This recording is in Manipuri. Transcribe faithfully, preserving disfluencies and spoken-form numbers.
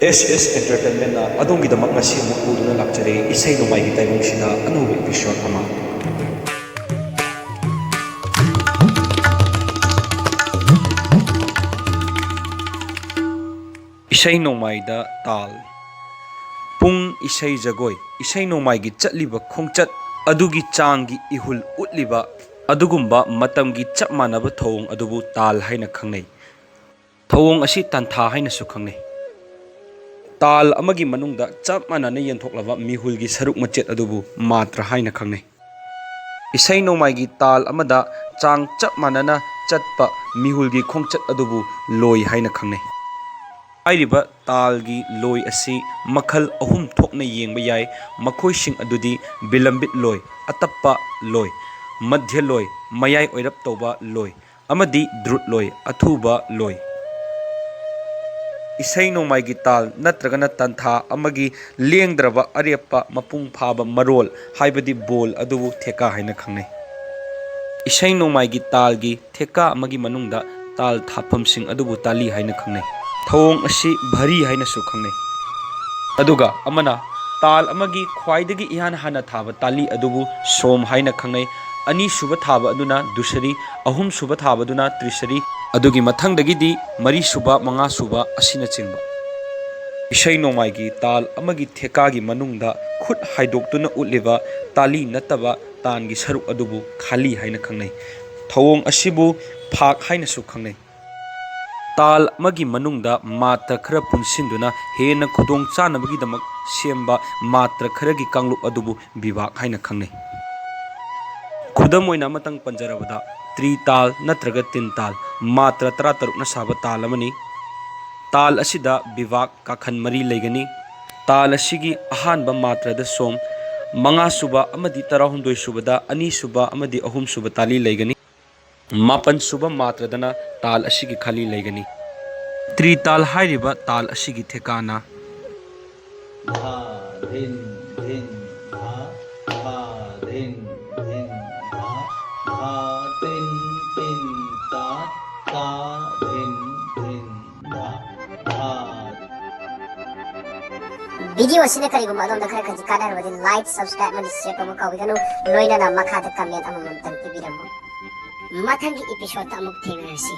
ꯑꯦꯁ ꯑꯦꯁ ꯑꯦꯟꯇꯔꯇꯦꯟꯃꯦꯟꯅ ꯑꯗꯣꯝꯒꯤꯗꯃꯛ ꯉꯁꯤ ꯑꯃꯨꯛ ꯄꯨꯗꯨꯅ ꯂꯥꯛꯆꯔꯦ ꯏꯁꯩ ꯅꯣꯡꯃꯥꯏꯒꯤ ꯇꯥꯏꯕꯪꯁꯤꯗ ꯑꯅꯧꯕ ꯏꯄꯤꯁꯣꯗ ꯑꯃ꯫ ꯏꯁꯩ ꯅꯣꯡꯃꯥꯏꯗ ꯇꯥꯜ꯫ ꯄꯨꯡ, ꯏꯁꯩ ꯖꯒꯣꯏ, ꯏꯁꯩ ꯅꯣꯡꯃꯥꯏꯒꯤ ꯆꯠꯂꯤꯕ ꯈꯣꯡꯆꯠ ꯑꯗꯨꯒꯤ ꯆꯥꯡꯒꯤ ꯏꯍꯨꯜ ꯎꯠꯂꯤꯕ ꯑꯗꯨꯒꯨꯝꯕ ꯃꯇꯝꯒꯤ ꯆꯞ ꯃꯥꯟꯅꯕ ꯊꯧꯑꯣꯡ ꯑꯗꯨꯕꯨ ꯇꯥꯜ ꯍꯥꯏꯅ ꯈꯪꯅꯩ꯫ ꯊꯧꯑꯣꯡ ꯑꯁꯤ ꯇꯥꯟꯊꯥ ꯍꯥꯏꯅꯁꯨ ꯈꯪꯅꯩ꯫ ꯇꯥꯜ ꯑꯃꯒꯤ ꯃꯅꯨꯡꯗ ꯆꯞ ꯃꯥꯟꯅꯅ ꯌꯦꯟꯊꯣꯛꯂꯕ ꯃꯤꯍꯨꯜꯒꯤ ꯁꯔꯨꯛ ꯃꯆꯦꯠ ꯑꯗꯨꯕꯨ ꯃꯥꯇ꯭ꯔ ꯍꯥꯏꯅ ꯈꯪꯅꯩ꯫ ꯏꯁꯩ ꯅꯣꯡꯃꯥꯏꯒꯤ ꯇꯥꯜ ꯑꯃꯗ ꯆꯥꯡ ꯆꯞ ꯃꯥꯟꯅꯅ ꯆꯠꯄ ꯃꯤꯍꯨꯜꯒꯤ ꯈꯣꯡꯆꯠ ꯑꯗꯨꯕꯨ ꯂꯣꯏ ꯍꯥꯏꯅ ꯈꯪꯅꯩ꯫ ꯍꯥꯏꯔꯤꯕ ꯇꯥꯜꯒꯤ ꯂꯣꯏ ꯑꯁꯤ ꯃꯈꯜ ꯑꯍꯨꯝ ꯊꯣꯛꯅ ꯌꯦꯡꯕ ꯌꯥꯏ꯫ ꯃꯈꯣꯏꯁꯤꯡ ꯑꯗꯨꯗꯤ ꯕꯤꯂꯝꯕꯤꯠ ꯂꯣꯏ, ꯑꯇꯞꯄ ꯂꯣꯏ, ꯃꯙ꯭ꯌ ꯂꯣꯏ, ꯃꯌꯥꯏ ꯑꯣꯏꯔꯞ ꯇꯧꯕ ꯂꯣꯏ, ꯑꯃꯗꯤ ꯗ꯭ꯔꯨꯠ ꯂꯣꯏ, ꯑꯊꯨꯕ ꯂꯣꯏ꯫ ꯏꯁꯩ ꯅꯣꯡꯃꯥꯏꯒꯤ ꯇꯥꯜ ꯅꯠꯇ꯭ꯔꯒꯅ ꯇꯥꯟꯊꯥ ꯑꯃꯒꯤ ꯂꯦꯡꯗ꯭ꯔꯕ ꯑꯔꯦꯞꯄ ꯃꯄꯨꯡ ꯐꯥꯕ ꯃꯔꯣꯜ, ꯍꯥꯏꯕꯗꯤ ꯕꯣꯜ ꯑꯗꯨꯕꯨ ꯊꯦꯀꯥ ꯍꯥꯏꯅ ꯈꯪꯅꯩ꯫ ꯏꯁꯩ ꯅꯣꯡꯃꯥꯏꯒꯤ ꯇꯥꯜꯒꯤ ꯊꯦꯀꯥ ꯑꯃꯒꯤ ꯃꯅꯨꯡꯗ ꯇꯥꯜ ꯊꯥꯐꯝꯁꯤꯡ ꯑꯗꯨꯕꯨ ꯇꯥꯂꯤ ꯍꯥꯏꯅ ꯈꯪꯅꯩ꯫ ꯊꯧꯑꯣꯡ ꯑꯁꯤ ꯚꯔꯤ ꯍꯥꯏꯅꯁꯨ ꯈꯪꯅꯩ꯫ ꯑꯗꯨꯒ ꯑꯃꯅ ꯇꯥꯜ ꯑꯃꯒꯤ ꯈ꯭ꯋꯥꯏꯗꯒꯤ ꯏꯍꯥꯟ ꯍꯥꯟꯅ ꯊꯥꯕ ꯇꯥꯂꯤ ꯑꯗꯨꯕꯨ ꯁꯣꯝ ꯍꯥꯏꯅ ꯈꯪꯅꯩ꯫ ꯑꯅꯤꯁꯨꯕ ꯊꯥꯕ ꯑꯗꯨꯅ ꯗꯨꯁꯔꯤ, ꯑꯍꯨꯝꯁꯨꯕ ꯊꯥꯕ ꯑꯗꯨꯅ ꯇ꯭ꯔꯤꯁꯔꯤ, ꯑꯗꯨꯒꯤ ꯃꯊꯪꯗꯒꯤꯗꯤ ꯃꯔꯤꯁꯨꯕ, ꯃꯉꯥꯁꯨꯕ ꯑꯁꯤꯅꯆꯤꯡꯕ꯫ ꯏꯁꯩ ꯅꯣꯡꯃꯥꯏꯒꯤ ꯇꯥꯜ ꯑꯃꯒꯤ ꯊꯦꯀꯥꯒꯤ ꯃꯅꯨꯡꯗ ꯈꯨꯠ ꯍꯥꯏꯗꯣꯛꯇꯨꯅ ꯎꯠꯂꯤꯕ ꯇꯥꯂꯤ ꯅꯠꯇꯕ ꯇꯥꯟꯒꯤ ꯁꯔꯨꯛ ꯑꯗꯨꯕꯨ ꯈꯥꯂꯤ ꯍꯥꯏꯅ ꯈꯪꯅꯩ꯫ ꯊꯧꯑꯣꯡ ꯑꯁꯤꯕꯨ ꯐꯥꯛ ꯍꯥꯏꯅꯁꯨ ꯈꯪꯅꯩ꯫ ꯇꯥꯜ ꯑꯃꯒꯤ ꯃꯅꯨꯡꯗ ꯃꯥꯇ꯭ꯔ ꯈꯔ ꯄꯨꯟꯁꯤꯟꯗꯨꯅ ꯍꯦꯟꯅ ꯈꯨꯗꯣꯡ ꯆꯥꯅꯕꯒꯤꯗꯃꯛ ꯁꯦꯝꯕ ꯃꯥꯇ꯭ꯔ ꯈꯔꯒꯤ ꯀꯥꯡꯂꯨꯞ ꯑꯗꯨꯕꯨ ꯕꯤꯚꯥꯛ ꯍꯥꯏꯅ ꯈꯪꯅꯩ꯫ ꯈꯨꯗꯝ ꯑꯣꯏꯅ ꯑꯃꯇꯪ ꯄꯟꯖꯔꯕꯗ, ꯇ꯭ꯔꯤ ꯇꯥꯜ ꯅꯠꯇ꯭ꯔꯒ ꯇꯤꯟ ꯇꯥꯜ, ꯃꯥꯇ꯭ꯔ ꯇꯔꯥꯇꯔꯨꯛꯅ ꯁꯥꯕ ꯇꯥꯜ ꯑꯃꯅꯤ꯫ ꯇꯥꯜ ꯑꯁꯤꯗ ꯕꯤꯚꯥꯛ ꯀꯥꯈꯟ ꯃꯔꯤ ꯂꯩꯒꯅꯤ꯫ ꯇꯥꯜ ꯑꯁꯤꯒꯤ ꯑꯍꯥꯟꯕ ꯃꯥꯇ꯭ꯔꯗ ꯁꯣꯝ, ꯃꯉꯥꯁꯨꯕ ꯑꯃꯗꯤ ꯇꯔꯥꯍꯨꯝꯗꯣꯏ ꯁꯨꯕꯗ ꯑꯅꯤꯁꯨꯕ ꯑꯃꯗꯤ ꯑꯍꯨꯝꯁꯨꯕ ꯇꯥꯂꯤ ꯂꯩꯒꯅꯤ꯫ ꯃꯥꯄꯟ ꯁꯨꯕ ꯃꯥꯇ꯭ꯔꯗꯅ ꯇꯥꯜ ꯑꯁꯤꯒꯤ ꯈꯥꯂꯤ ꯂꯩꯒꯅꯤ꯫ ꯇ꯭ꯔꯤ ꯇꯥꯜ ꯍꯥꯏꯔꯤꯕ ꯇꯥꯜ ꯑꯁꯤꯒꯤ ꯊꯦꯀꯥꯅ ꯙꯥ ꯙꯤꯟ ꯙꯤꯟ ꯙꯥ, ꯙꯥ ꯙꯤꯟ ꯙꯤꯟ ꯙꯥ, ꯙꯥ ꯇꯤꯟ ꯇꯤꯟ ꯇꯥ, ꯇꯥ ꯙꯤꯟ ꯙꯤꯟ ꯙꯥ, ꯙꯥ꯫ Video ꯑꯁꯤꯅ ꯀꯔꯤꯒꯨꯝꯕ ꯑꯗꯣꯝꯗ ꯈꯔ ꯈꯖꯤꯛ ꯀꯥꯟꯅꯔꯕꯗꯤ like, subscribe ꯑꯃꯗꯤ share ꯇꯧꯕ ꯀꯥꯎꯕꯤꯒꯅꯨ꯫ ꯂꯣꯏꯅꯅ ꯃꯈꯥꯗ comment ꯑꯃꯃꯝꯇꯪ ꯄꯤꯕꯤꯔꯝꯃꯨ꯫ ꯃꯊꯪꯒꯤ episode ꯑꯃꯨꯛ ꯊꯦꯡꯅꯔꯁꯤ꯫